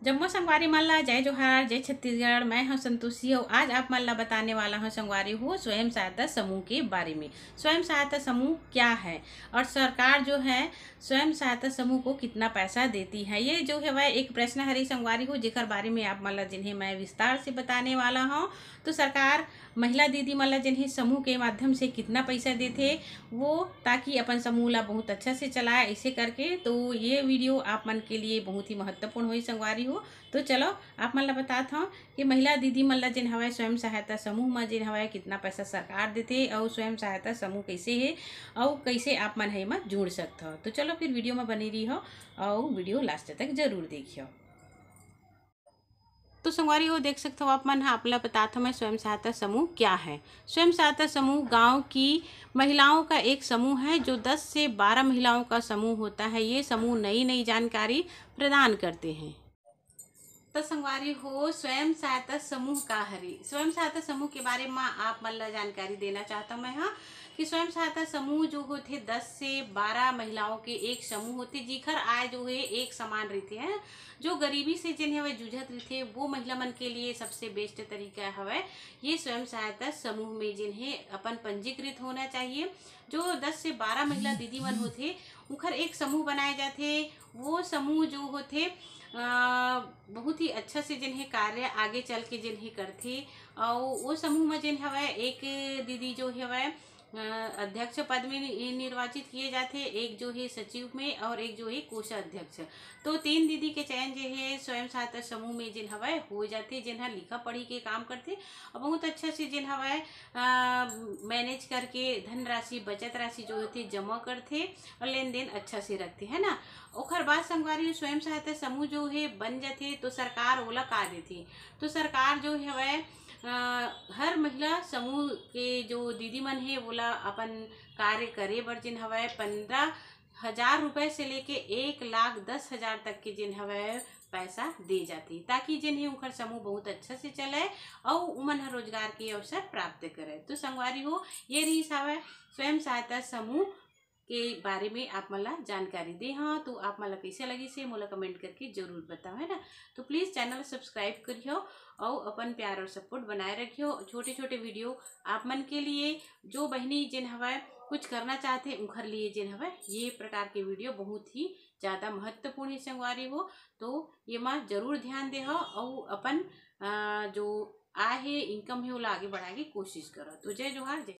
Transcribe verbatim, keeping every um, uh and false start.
जम्मो संगवारी मन ला जय जोहार, जय छत्तीसगढ़। मैं हूं संतोषी और आज आप मन ला बताने वाला हूं संगवारी हो स्वयं सहायता समूह के बारे में। स्वयं सहायता समूह क्या है और सरकार जो है स्वयं सहायता समूह को कितना पैसा देती है, ये जो है वह एक प्रश्न हरे संगवारी हो, जेकर बारे में आप मन ला जिन्हें मैं विस्तार से बताने वाला हूं। तो सरकार महिला दीदी मन ला जिन्हें समूह के माध्यम से कितना पैसा देथे वो, ताकि अपन समूह ला बहुत अच्छा से चलाए, ऐसे करके। तो ये वीडियो आप मन के लिए बहुत ही महत्वपूर्ण होई संगवारी हो। तो चलो आप मन ला बतात हूँ कि महिला दीदी मन ला जिन हवय स्वयं सहायता समूह म जिन हवय कितना पैसा सरकार देथे और स्वयं सहायता समूह कैसे है और कैसे आप मन है एमा जुड़ सकत हो। तो चलो फिर वीडियो में बने रही हो और वीडियो लास्ट तक जरूर देखियो। तो संगवारी हो देख सकते हो आप मन, हाँ, आप ला बतात हूँ मैं स्वयं सहायता समूह क्या है। स्वयं सहायता समूह गांव की महिलाओं का एक समूह है जो दस से बारह महिलाओं का समूह होता है। ये समूह नई नई जानकारी प्रदान करते हैं। तो संगवारी हो स्वयं सहायता समूह का हरे, स्वयं सहायता समूह के बारे में आप मन ला जानकारी देना चाहता हूँ मैं, हाँ, कि स्वयं सहायता समूह जो होते दस से बारह महिलाओं के एक समूह होते, जिखर आय जो है एक समान रहते हैं। जो गरीबी से जिन हवय जूझत रहिथे वो महिला मन के लिए सबसे बेस्ट तरीका हवय ये स्वयं सहायता समूह में जिन हे अपन पंजीकृत होना चाहिए। जो दस से बारह महिला दीदी मन होथे उखर एक समूह बनाए जाथे। वो समूह जो होथे बहुत ही अच्छा से जिन हे कार्य आगे चल के जिन हे करथे। और वो समूह में जिन हवय एक दीदी जो हवय अध्यक्ष पद में निर्वाचित किए जाते, एक जो है सचिव में और एक जो है कोषाध्यक्ष। तो तीन दीदी के चयन जो है स्वयं सहायता समूह में जिन हवय हो जाते, जिन लिखा पढ़ी के काम करते और बहुत अच्छा से जिन हवय मैनेज करके धनराशि, बचत राशि जो होती जमा करते और लेन देन अच्छा से रखते, है ना। ओखर बाद संगवारी स्वयं सहायता समूह जो है बन जाते तो सरकार ओला का देती, तो सरकार जो हवय हर महिला समूह के जो दीदी मन हे वोला अपन कार्य करे बर जिन हवय पंद्रह हजार रुपए से लेके एक लाख दस हजार तक के जिन हवय पैसा दे जाती, ताकि जिन हे उनकर समूह बहुत अच्छा से चले और उमन हर रोजगार के अवसर प्राप्त करे। तो संगवारी हो, ये रही हवय स्वयं सहायता समूह के बारे में आप मन ला जानकारी दे। हाँ, तो आप मन ला कैसे लगी से मोला कमेंट करके जरूर बताओ, है ना। तो प्लीज चैनल सब्सक्राइब करियो और अपन प्यार और सपोर्ट बनाए रखियो। छोटे छोटे वीडियो आप मन के लिए, जो बहनी जिन हवय कुछ करना चाहते उनकर लिए जिन हवय ये प्रकार के वीडियो बहुत ही ज्यादा महत्वपूर्ण है संगवारी हो। तो ये मा जरूर ध्यान दे हो और अपन जो आय हे इनकम हे ओला आगे बढ़ाए के कोशिश करो। तो जय जोहार, जय